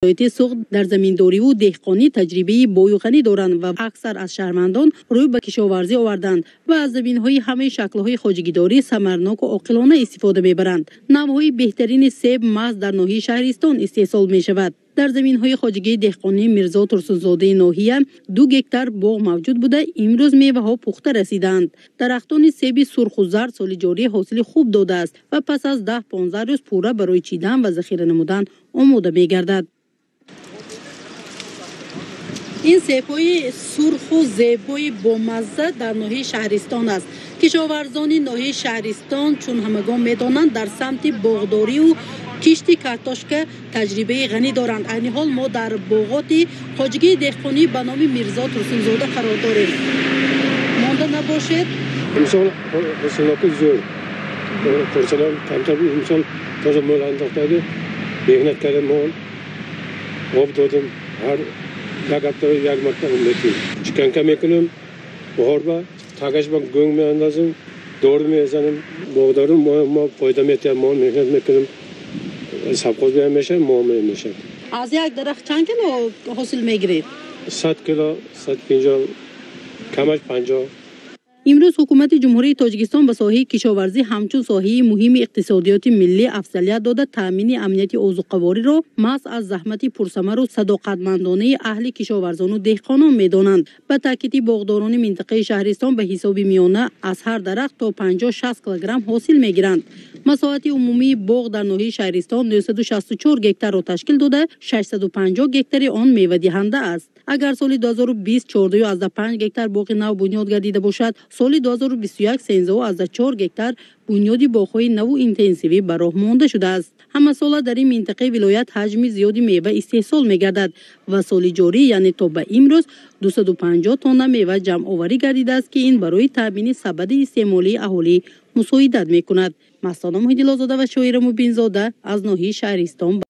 Вилояти Суғд дар заминдориву деҳқонӣ таҷрибаи бою ғанӣ доранд ва аксар аз шаҳрвандон рӯй ба кишоварзӣ оварданд ва аз заминҳои ҳамаи шаклҳои хоҷагидорӣ самарноку оқилона истифода мебаранд. Навъҳои беҳтарини себ маҳз дар ноҳияи Шаҳристон истеҳсол мешавад. Дар заминҳои хоҷагии деҳқонии Мирзо Турсунзодаи ноҳия 2 гектар боғ мавҷуд буда, имрӯз меваҳо пухта расидаанд. Дарахтони себи сурху зард соли ҷорӣ ҳосили хуб додааст ва пас аз 10-15 рӯз пурра барои чидан ва захира намудан омода мегардад. Ин себҳои сурху зебои бомазза дар ноҳияи Шаҳристон аст. Кишоварзони ноҳияи Шаҳристон, чун ҳамагон медонанд, дар самти боғдорию кишти картошка таҷрибаи ғанӣ доранд. Айни ҳол мо дар боғоти хоҷагии деҳқонӣ ба номи Мирзо Турсунзода қарор дорем. Монда набошед. Имсол ҳосилноки зӯр. Порсалон камтар, имсол тоза мол андохтаги, меҳнат кардем, мол об додем, ҳар як ҳафта як маротиба об метиҳем. Чиканка мекунем, баҳорба тагаш ба гӯнг меандозем, дору мезанем. Боғдору мо фоида метиҳад, мо меҳнат мекунем, совхоз меам мешавад, мо мешавад. Аз як дарахт чанд кило ҳосил мегиред? 100 кило, 150, камаш 50. Имрӯз ҳукумати Ҷумҳурии Тоҷикистон ба соҳаи кишоварзӣ ҳамчун соҳаи муҳими иқтисодиёти миллӣ афзалият дода, таъмини амнияти озуқавориро маҳз аз заҳмати пурсамару садоқатмандонаи аҳли кишоварзону деҳқонон медонанд. Ба таъкиди боғдорони минтақаи Шаҳристон, ба ҳисоби миёна аз ҳар дарахт то 50-60 килограмм ҳосил мегиранд. Масоҳати умумии боғ дар ноҳияи Шаҳристон 964 гектарро ташкил дода, 650 гектари он мевадиҳанда аст. Агар соли 2020 14,5 гектар боғи нав бунёд гардида бошад, соли 2021 13,4 гектар бунёди боғҳои наву интенсивӣ ба роҳ монда шудааст. Ҳамасола дар ин минтақаи вилоят ҳаҷми зиёди мева истеҳсол мегардад ва соли ҷорӣ, яъне то ба имрӯз, 250 тонна мева ҷамъоварӣ гардидааст, ки ин барои таъмини сабади истеъмолии аҳолӣ мусоидат мекунад. Мастона Муҳиддилозода ва Шоира Мубинзода аз ноҳияи Шаҳристон.